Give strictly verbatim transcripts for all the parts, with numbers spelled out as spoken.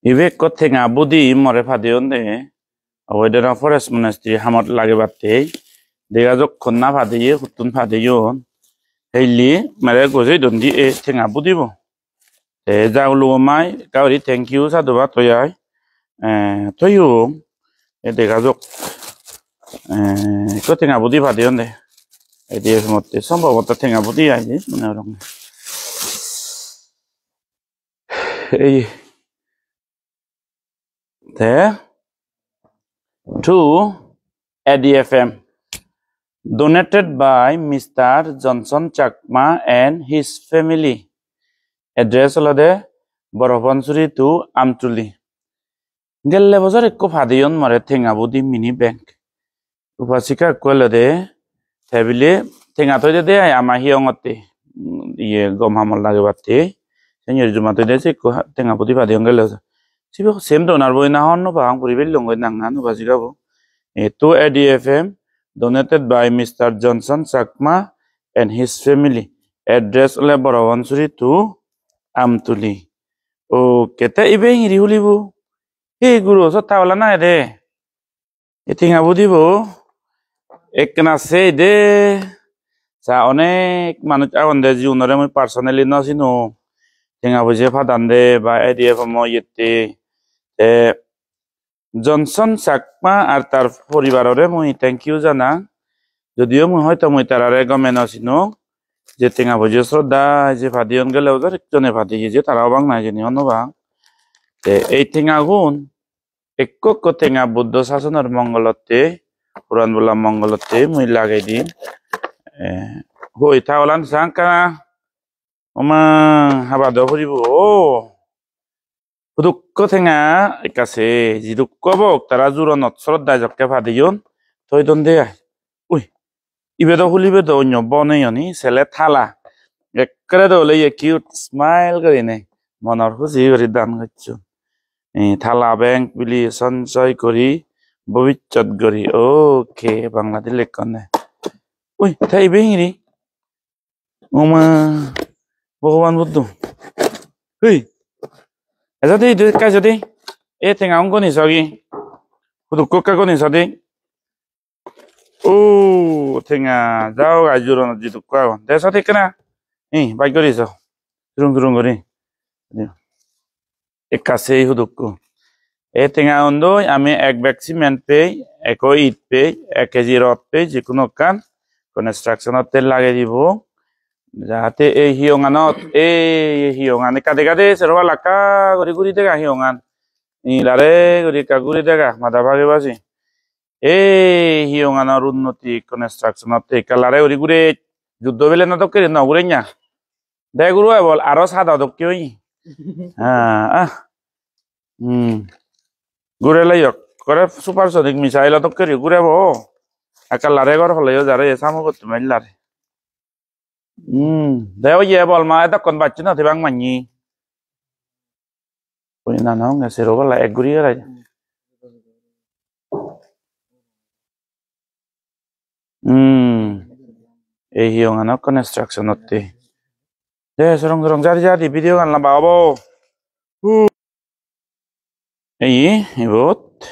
Ibe ekko tenga budi more padeyon de. Obo de na forest monastery hamot lagebatte. Dega jokkon na padeye, huttun padeyon. Heili mere gojei don di e tenga budibo. Te jagulugo mai ekka guri thank you sadhubad hoi ai. Eh, toyo e dega jok. Eh, ekko tenga budi padeyon de. Edi motte sombhoboto tenga budi ai de mone gorong. Ei te to A D F M, donated by Mister Johnson Chakma and his family. Address olode Boropansuri to Amtuli. Gelle bojor ekko padeyon more tenga budi mini bank. Upasika ekko olode tebile tenga toide de ai ama hiyongotte, mm, iye gom hamot lagebatte. Senyor juma toide se ekko ha-, tenga budi padeyon gelle bojor. Sibe same donor boi na hon no pang, puri bellongoi nangan upasika bo. E, to A D F M, donated by Mister Johnson Chakma and his family. Address ole Boropansuri to Amtuli. Okay, te ibe hingiri hulibo? He guro, sot ta ola na ede? E tenga budibo? Ekkena sei de. Sa onek manuj agon de, jigunore mui personally no sinong. Tenga buje padan de ba A D F mo yette. Te Johnson Chakma ar tar poribarore mui thank you janang. Jodio mui hoito mui tarare gome no sinong. Je tenga buje sroddha je padeyon gelle bojor ekjone padeye je tara obak na hijeni hobor no pang. Te ei tengagun ekko ekko tenga Buddho sasonor mongolotte, puran bola mongolotte mui lagei dim. Eh, hoi ta olan sangkana oma haba do puribo. O, hudukko tenga ekka se, jidukko bok tara juronot sroddha jokke padeyon, toi don de ai. Ui, ibe do hulibe do onyo boneyoni, sele tala. Ekkere dole ye cute smile gurinei monor huji guri dan gocchon. Eh, tala bank bili sonsoy guri, bobissot guri. Okay, Bangla di lekkonne. Ui, te ibe hingiri? Oma, Bhogoban Buddho. Hui. Ejo de, idu ekka ejo de. E tenga un goni sogi. Hudukko ekka goni sodi. O, tenga, jao gai juronot jidukko agon. De sot ekkena. Ei, bai guri so. Turung turung guri. Ekka sei hudukko. E tenga undoi ami ek bag cement pei, ekko it pei, ek kg rod pei, jikuno ekkan construction otte lagei dibo. Jahate ei hiyonganot, ei hiyongan ekka dega de, sero palla ekka guri guri dega hiyongan. Nilare guri ekka guri dega, mada bagi baji. Ei hiyonganor unnoti construction otte ekka lare guri gure juddo bele no dokke no gure nya. De guru ebol aro sada dokke oye. Ah, ah. Hmm. Gure leyok. Kore supersonic missile dokke guri gurebo. Ekka lare gor holeyo jare samo gottum lare. Hmm, de oye bol ma edokkon bacche no tebak manye. Oi na nang sero palla ek guri arai. Hmm. Ei hiyonganot construction otte. De sorong sorong jadi jadi video gan lamba obo. Hu. Ei ibot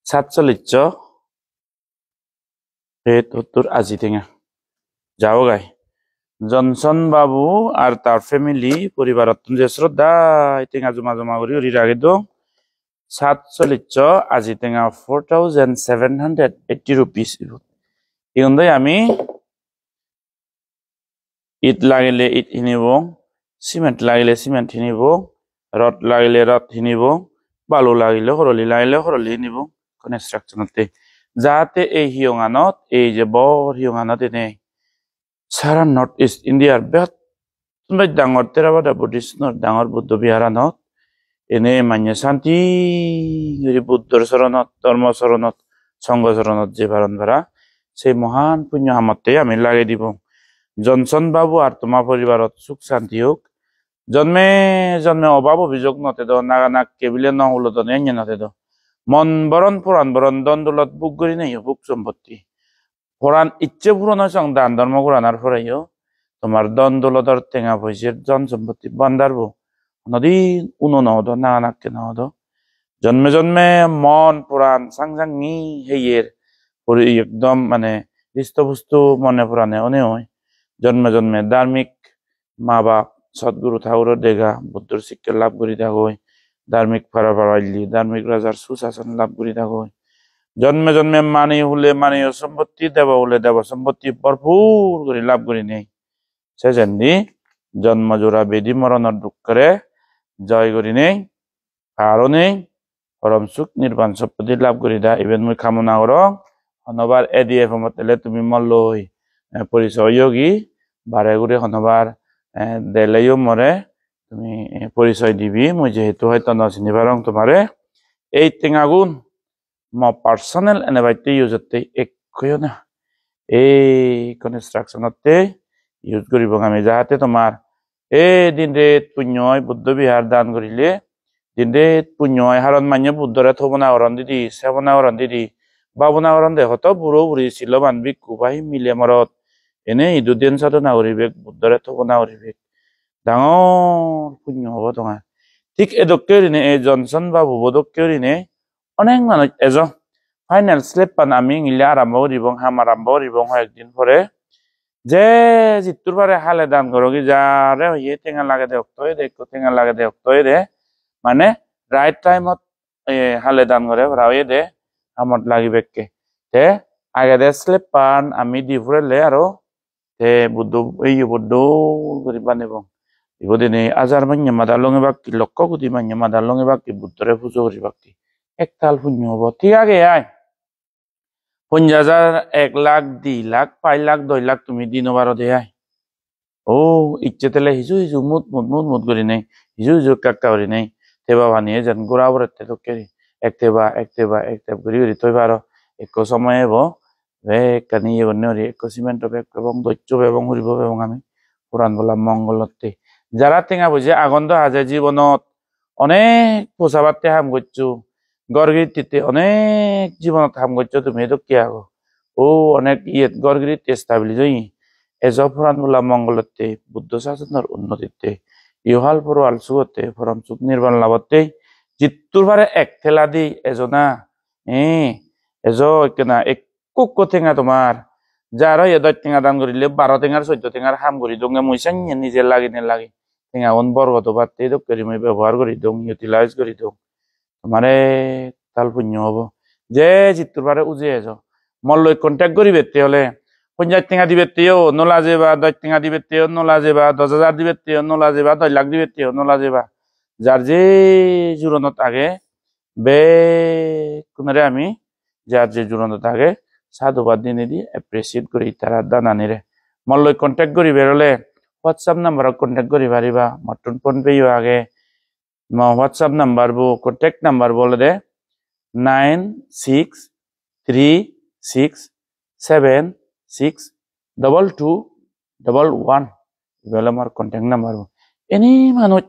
satchollisso et hottur aji tenga. Jao gai. Johnson babu ar tar family poribarottun je sroddha tenga joma joma guri guri ragedon. Satchollisso aji tenga, four thousand seven hundred eighty rupees ibot. Igun doi ami it lagile it hinibong, cement lagile cement hinibong, rod lagile rod hinibong, balu lagile horoli lagile horoli hinibong, construction otte. Jahate ei hiyonganot, ei je bor hiyonganot ene sara North East India-r begottun bej dangor Theravada Buddhist-unor dangor Buddho Viharanot ene manye santi guri Buddhor soronot, Dhormo soronot, Songho soronot je paron para, sei mohan punyo hamotte ami lagei dibong. Johnson babu ar toma poribarot suk santi ok. Jonme jonme obab obijog no tedo, naga nag kebile no hulodon, enne no tedo. Mon boron, poran boron, dhon doulot buk gurineyo, buk sompotti. Poran icche puron oi song dan dhormo goranar poreyo tomar dhon doulodor tenga poiser dhon sompotti bhandarbo Nodin uno no odo, nanganakke no odo. Jonme jonme mon puran sang sangi heyer, puri ekdom mane risto pusto mone purane one oi. Jonme jonme dharmik ma bap, sotguru thaguro dega, Buddhor sikke lab guri dagoi, dharmik para parailli, dharmik rajar susason lab guri dagoi. Jonme jonme mani hule maniyo sompotti, debo hule debo sompotti borpur guri lab gurinei, sejendi jonmo jora bedi moronor dukkore joy gurinei, aronei, porom suk nirban soppodi lab gurida, iben mui kamona gorong. Honobar A D F omot ele tumi molloi, eh, porisoy oyogi, bare guri honobar, eh, deleyo more tumi, eh, porisoy dibi, mui jehetu hoito no sini parong tomare. Ei tengagun mo personal enebatte use otte ekkoyo na. Ei construction otte use guribong ami, jahate tomar ei din ret punyo oi. Buddho Vihar dan gurile din ret punyo oi, haron manye Buddhore thobona goron didi, sebona goron didi, babona goron de, hoto buro buri siloban bikku ba hi mile morot ene idu den sadona guribek, Buddhore thobona guribek. Dangor punyo obo tomar. Thik edokke gurinei ei Johnson babubo dokke gurinei onek manuj ejo. Final step-an ami ingille arambo guribong, ham arambo guribong hoyek din pore. Je jittur pare hale dan gorogi, jare hoye tenga lagede okto oyede, ekko tenga lagede okto oyede. Mane right time-ot, eh, hale dan gore para oyede, hamot lagibekke. Te agede step-an ami di purelle aro te Buddho, ei Buddho guri banebong. Ibot ene hajar manye mada longebakki, lokko kudi manye mada longebakki, Buddhore pujo guribakki. Ektal punyo obo. Thik age ai. Ponjash hajar, ek lakh, di lakh, pach lakh, doj lakh tumi di no paro de ai. O, icche tele hiju hiju mut mut mut mut gurinei, hiju hiju ekka ekka gurinei, teba pani ejen gora borette dokke guri. Ek teba, ek teba, ek teb guri guri toi paro. Ekko somoy ebo, bekkani iye gonne guri, ekko cement-o bag pebong, doccho pebong, huribo pebong ami. Puran bola mongolotte. Jara tenga poije agon do haje jibonot, onek posabatte ham goccho, ghor giritte onek jibonot ham goccho, tumi edokke ago. O, onek iyet ghor giritte establish oye. Ejo puran bola mongolotte, Buddho sasonor unnotitte, iyohal porohal sugotte, porom suk nirban labotte, jittur pare ek tela di ejo na. Eh, ejo ekkena ek ekko ekko tenga tomar. Jaro ye doj tenga dan gorile baro tengar, soddo tengar ham guri donge mui, senne nije lagine lagi. Tengagun borgot obatte dokke guri mui bebohar guri dong, utilize guri dong. Tomare tal punyo obo. Je jittur pare uje ejo. Molloi contact guribette ole, ponjash tenga dibetteyo no lajeba, doj tenga dibetteyo no lajeba, dos hajar dibetteyo no lajeba, doj lakh dibetteyo no lajeba. Jar je juronot age, bekkunore ami jar je juronot age, sadhubad dinei di appreciate guri tara dananire. Molloi contact guriber ole WhatsApp number-ot contact guri pariba, mottun PhonePe-yo age. Mo WhatsApp number bo, contact number bo olode nine six three six seven six double two double one. Ibe ole mor contact number bo. Any manuj,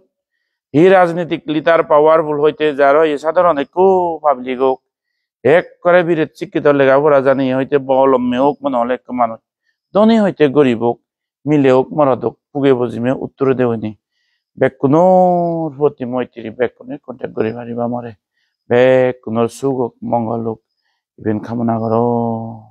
hi rajnitik leader powerful hoite jaro, ye sadharon ekko public ok, ekkore biret sikkito, lega pora jani hoite bolomme ok, mone hole ekko manuj, dhoni hoite gorib ok, mile ok morot ok, puge bojime uttore de oine, bekkunor proti moitri, bekkune contact guri pariba more. Bekkunor suk ok, mongol ok, iben kamona gorong.